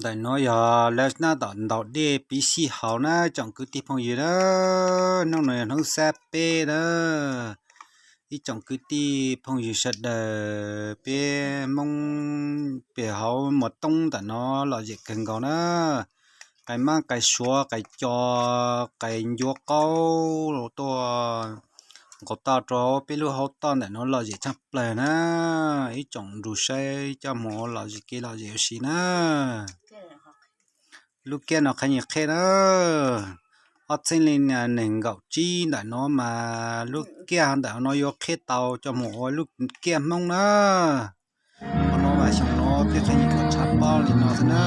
Ntawm nuav yog lawv nab tom ntaus dej piv sij hauv na tsoom kwv tij phooj ywg na. Hnub no yog hnub xab peb na. Ib tsoom kwv tij phooj ywg sawv daws, peb Moob pem hauv Muas Toob ntawm no lom zem kawg nkaus na. Qais mab qais suav qais co qais ncuav qaub tuaj nqaus toj rau peb lub hauv toj ntawm no lom zem tshaj plawg na. Ib tsoom nrug saib coj moog lom zem kev lom zem ua si na. Lub kiab no qhov nyuag qheb na, ob txhiab leej nees nkaum tsib ntawm no mas lub kiab ntawm no yuav qheb tau coj moog ua lub kiab Hmoob na. Qhov no mas xyoo no peb qhov nyuag tshav pob li no xwb na.